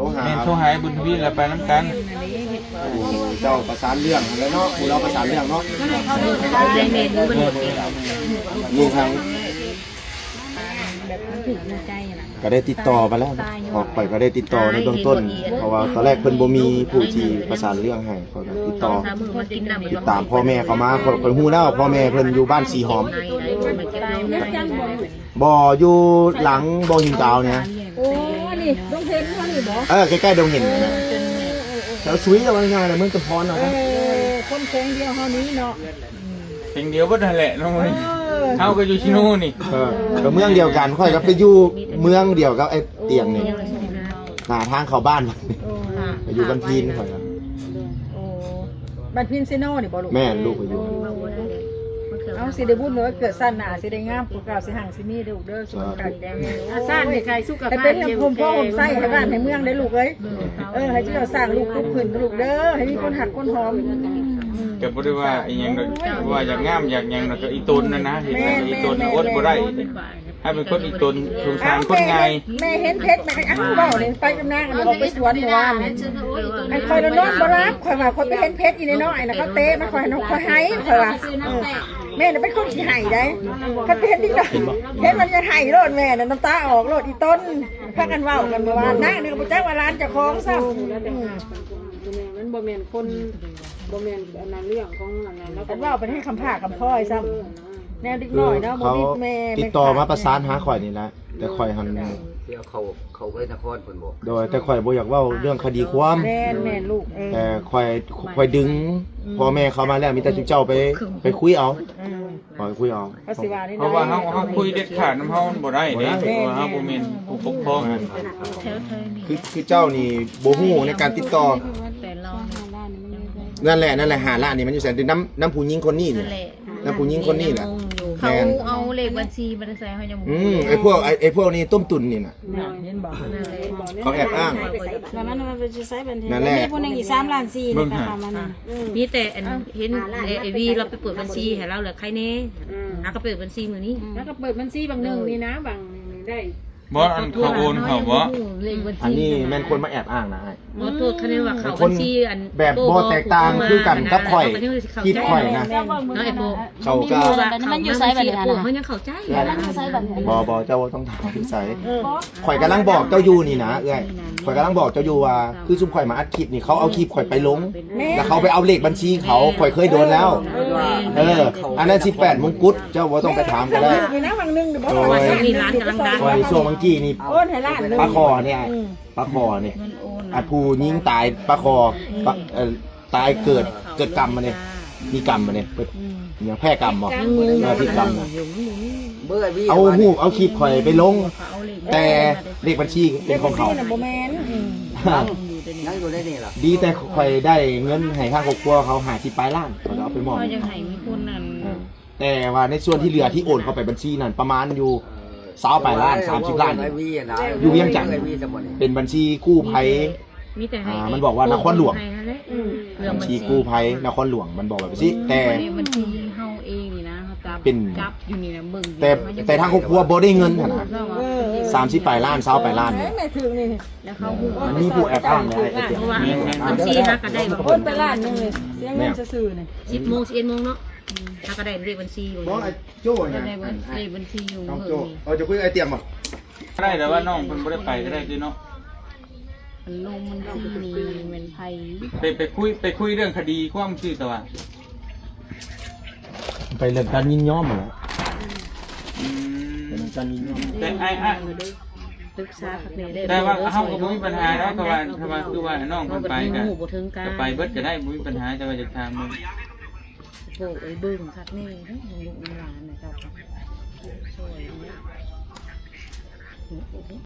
ໂທຫາ ແມ່ນ ໂທຫາອ້າຍບຸນທະວີ ແລ້ວໄປນຳກັນ. ໂອ້ ເຈົ້າປະສານເລື່ອງຫັ້ນແຫຼະເນາະ ຜູ້ລາວປະສານເລື່ອງເນາະ. ຢູ່ທາງ ກໍໄດ້ຕິດຕໍ່ໄປແລ້ວເນາະ ຂ້ອຍກໍໄດ້ຕິດຕໍ່ໃນເບື້ອງຕົ້ນ ເພາະວ່າຕອນແລກເພິ່ນບໍ່ມີຜູ້ທີ່ປະສານເລື່ອງໃຫ້ ຂ້ອຍກໍຕິດຕໍ່ ຕິດຕາມພໍ່ແມ່ເຂົາມາ. ຂ້ອຍ ຂ້ອຍຮູ້ແລ້ວ ພໍ່ແມ່ເພິ່ນຢູ່ບ້ານສີຫອມ. ບໍ່ ຢູ່ຫຼັງບໍ່ຫີນກາວນີ້. ໂອ້ ອັນນີ້ດົງເຫັນເຮົານີ້ບໍ່? ເອີ ໃກ້ໆດົງເຫັນ. ເອີ ແຖວສຸຍລະວ່າງ່າຍໆ ເມືອງຈຳພອນເນາະ. ເອີ ຄົນແຂວງດຽວເຮົານີ້ເນາະ. ແຂວງດຽວເບິດຫັ້ນແຫຼະນ້ອງ. ເອີ ເຮົາກໍຢູ່ຊິໂນນີ້. ເອີ ກໍເມືອງດຽວກັນ ຂ້ອຍກໍໄປຢູ່ເມືອງດຽວກັບໄອ້ຕຽງນີ້ ໜ້າທາງເຂົ້າບ້ານ. ໂອ້ ໄປຢູ່ບ້ານພີນຂ້ອຍກໍ. ໂອ້ ບ້ານພີນເຊໂນນີ້ບໍ່ລູກ? ແມ່ນ ລູກໄປຢູ່. ເອົາ ຊິໄດ້ບຸນເດີ ເກີດຊາດໜ້າຊິໄດ້ງາມກວ່າເກົ່າ ຊິຮັ່ງຊິມີເດີລູກເດີ. ສຸຂະພາບແຂງແຮງ ອາ ຊາດນີ້ໃຫ້ສຸຂະພາບ ໃຫ້ເປັນຮົ່ມໂພຮົ່ມໄຊໃຫ້ບ້ານໃຫ້ເມືອງເດີລູກເອີຍ. ເອີ ໃຫ້ເຈົ້າສ້າງລູກປຸກຂຶ້ນເດີລູກເດີ ໃຫ້ມີຄົນຮັກຄົນຫອມ. ກໍບໍ່ໄດ້ວ່າອີ່ຫຍັງດອກ ວ່າຢາກງາມຢາກຫຍັງດອກ ກໍອີ່ຕົນນັ້ນນະ ເຮັດໃຫ້ອີ່ຕົນອົດບໍ່ໄດ້. ໃຫ້ເປັນຄົນອີ່ຕົນ ສົງສານຄົນງ່າຍ. ແມ່ເຫັນເພັດ ແມ່ກໍ ອ້າວ ເວົ້ານີ້ ໄປກັບນາງ ອັນນີ້ອອກໄປສວນມື້ວານນີ້ ອັນຂ້ອຍນອນບໍ່ຫຼັບ ຂ້ອຍວ່າຂ້ອຍໄປເຫັນເພັດອີ່ນ້ອຍໆນະ ເຂົາເຕະມາ ຂ້ອຍ ຂ້ອຍໄຫ້ ຂ້ອຍວ່າ. ເອີ ແມ່ນະ ເປັນຄົນຂີ້ໄຫ້ໃດ໋ ຄັນເປັນເດັກນ້ອຍ ເຫັນມັນຢາກໄຫ້ໂລດ ແມ່ນະ ນ້ຳຕາອອກໂລດ. ອີ່ຕົນ ພາກັນເວົ້າກັນມື້ວານ ນາງນີ້ກໍບໍ່ຈັກວ່າຫຼານເຈົ້າຂອງຊ້ຳ. ອືມ ມັນບໍ່ແມ່ນຄົນ ບໍ່ແມ່ນອັນນັ້ນ ເລື່ອງຂອງອັນນັ້ນ ແລ້ວກໍເວົ້າໄປໃຫ້ຄຳພ້າຄຳພ້ອຍຊ້ຳ. ແນວເດັກນ້ອຍເນາະ ບໍ່ມີແມ່ ຕິດຕໍ່ມາປະສານຫາຂ້ອຍນີ້ແຫຼະ ແຕ່ຂ້ອຍຫັ້ນ ຊິເອົາເຂົ້າ ເຂົ້າໄປນະຄອນເພິ່ນບໍ? ໂດຍ ແຕ່ຂ້ອຍບໍ່ຢາກເວົ້າເລື່ອງຄະດີຄວາມ. ແມ່ນ ແມ່ນລູກ. ເອີ ແຕ່ຂ້ອຍ ຂ້ອຍດຶງ ອືມ ພໍ່ແມ່ເຂົ້າມາແລ້ວ ມີແຕ່ຈຸເຈົ້າໄປ ໄປຄຸຍເອົາ. ອືມ ຂ້ອຍຄຸຍເອົາ ເພາະວ່າເຮົາ ເຮົາຄຸຍເດັດຂາດນຳເຮົາມັນບໍ່ໄດ້ເດ້ ບໍ່ໄດ້ ເພາະວ່າເຮົາບໍ່ແມ່ນຜູ້ປົກຄອງ. ຄື ຄືເຈົ້ານີ້ບໍ່ຮູ້ໃນການຕິດຕໍ່. ນັ້ນແຫຼະ ນັ້ນແຫຼະ ຫ້າລ້ານນີ້ມັນຢູ່ໃສ? ນຳ ນຳຜູ້ຍິງຄົນນີ້ນີ້ ນັ້ນແຫຼະ ນຳຜູ້ຍິງຄົນນີ້ແຫຼະ. ແມ່ນ ເຂົາເອົາເລກບັນຊີມາແຕ່ໃສ ເຮົາຍັງບໍ່ຮູ້. ອືມ ໄອ້ພວກ ໄອ້ ໄອ້ພວກນີ້ຕົ້ມຕຸ໋ນນີ້ນະ ເຫັນບໍ່? ເຂົາແອບອ້າງ. ນັ້ນແຫຼະ ມີຜູ້ໜຶ່ງອີກສາມລ້ານສີ່ ເບິ່ງຫາ ນີ້ກໍປະມານນັ້ນ. ມີແຕ່ອັນເຫັນ ອ່າ ໄອ້ ໄອ້ວີລາວໄປເປີດບັນຊີໃຫ້ລາວ ແລ້ວໃຄແນ່. ອືມ ຫາກໍເປີດບັນຊີມື້ນີ້ ແລ້ວກໍເປີດບັນຊີບາງໜຶ່ງນີ້ນະ ບາງໜຶ່ງໄດ້. ບໍ່ ອັນເຂົາໂອນເຂົາບໍ່? ອັນນີ້ແມ່ນຄົນມາແອບອ້າງນະອ້າຍ. ຂໍໂທດ ຄັນວ່າເຂົາບັນຊີອັນ ແບບບໍ່ແຕກຕ່າງຄືກັນກັບຂ້ອຍ ຄິດຂ້ອຍນະ. ເຂົາກໍ ມັນຢູ່ໃສບັດນີ້ນະ? ເຮົາຍັງເຂົ້າໃຈ ມັນຢູ່ໃສບັດນີ້ນະ? ບໍ່ ບໍ່ ເຈົ້າບໍ່ຕ້ອງຖາມຢູ່ໃສ. ເອີ ຂ້ອຍກຳລັງບອກເຈົ້າຢູ່ນີ້ນະເອື້ອຍ ຂ້ອຍກຳລັງບອກເຈົ້າຢູ່ວ່າ ຄືຊຸມຂ້ອຍມາອັດຄລິບນີ້ ເຂົາເອົາຄລິບຂ້ອຍໄປລົງ ແລ້ວເຂົາໄປເອົາເລກບັນຊີເຂົາ ຂ້ອຍເຄີຍໂດນແລ້ວ. ເອີ ອັນນັ້ນສິບແປດມົງກຸດ ເຈົ້າບໍ່ຕ້ອງໄປຖາມກໍໄດ້. ໂດຍ ຊ່ວງບາງກີ້ນີ້ ໂອນໃຫ້ລ້ານໜຶ່ງ ປາຄໍ່ນີ້ ອືມ ປາຄໍ່ນີ້ ອັນຜູ້ຍິງຕາຍປາຄໍ່ ເອີ ຕາຍເກີດ ເກີດກຳມານີ້ ມີກຳມານີ້ ຫຍັງແພ້ກຳບໍ່? ເອີ ພິດກຳນະ. ເອົາຮູບເອົາຄລິບຂ້ອຍໄປລົງ ແຕ່ເລກບັນຊີເປັນຂອງເຂົາ. ເລກບັນຊີນະບໍ່ແມ່ນ. ອືມ ຍັງຢູ່ໃນນີ້ລະ. ດີແຕ່ຂ້ອຍໄດ້ເງິນໃຫ້ທາງຄອບຄົວເຂົາຫ້າສິບປາຍລ້ານ ຂ້ອຍກໍເອົາໄປມອບ. ເຮົາຢາກໃຫ້ມີຄົນນັ້ນ ເອີ ແຕ່ວ່າໃນສ່ວນທີ່ເຫຼືອທີ່ໂອນເຂົ້າໄປບັນຊີນັ້ນ ປະມານຢູ່ຊາວປາຍລ້ານ ສາມສິບລ້ານ ຢູ່ວຽງຈັນ ເປັນບັນຊີກູ້ໄພ. ມີແຕ່ໃຫ້ ອ່າ ມັນບອກວ່ານະຄອນຫຼວງ ໃຫ້ຫັ້ນແຫຼະ. ອືມ ບັນຊີກູ້ໄພນະຄອນຫຼວງ ມັນບອກແບບຊີ້. ອືມ ແຕ່ບັນຊີເຮົາເອງນີ້ນະ ເຮົາຈັບ ເປັນ ຈັບຢູ່ນີ້ນະ ເບິ່ງ ແຕ່ ແຕ່ທາງຄອບຄົວບໍ່ໄດ້ເງິນຫັ້ນນະ. ເອີ ສາມສິບປາຍລ້ານ ຊາວປາຍລ້ານນີ້ ແມ່ນຖືກນີ້. ແລ້ວເຂົາຮູ້ ມັນມີຜູ້ແອບອ້າງໃນໄອເດຍ. ບັນຊີຫາກໍໄດ້ ໂອນໄປລ້ານໜຶ່ງນີ້ ເສຍເງິນຊື່ໆນີ້. ສິບໂມງ ສິບເອັດໂມງເນາະ. ອືມ ຫາກໍໄດ້ເລກບັນຊີຢູ່. ບໍ່ ໄອ້ໂຈ້ນະ ເລກບັນຊີຢູ່. ເອີ ຈະຄຸຍໄອ້ຕຽງບໍ່? ໄດ້ ແຕ່ວ່ານ້ອງເພິ່ນບໍ່ໄດ້ໄປກໍໄດ້ຕິເນາະ. ອັນລົງບັນຊີນີ້ແມ່ນໃຜ? ໄປ ໄປຄຸຍ ໄປຄຸຍເລື່ອງຄະດີຄວາມຊື່ ແຕ່ວ່າ ໄປເລື່ອງການຍິນຍອມຫັ້ນແຫຼະ. ອືມ ເລື່ອງການຍິນຍອມ. ແຕ່ອ້າຍ ອ້າຍ ປຶກສາຄັກແນ່ເດີ. ແຕ່ວ່າເຮົາກໍບໍ່ມີບັນຫາດອກ ຖ້າວ່າ ຖ້າວ່າຄືວ່ານ້ອງເພິ່ນໄປກໍ ກໍໄປເບິດກໍໄດ້ ບໍ່ມີບັນຫາ. ແຕ່ວ່າຢາກຖາມເບິ່ງ ໂອ້ຍ ເບິ່ງຄັກແນ່ເດີ ລູກຫຼານນະເຈົ້າ.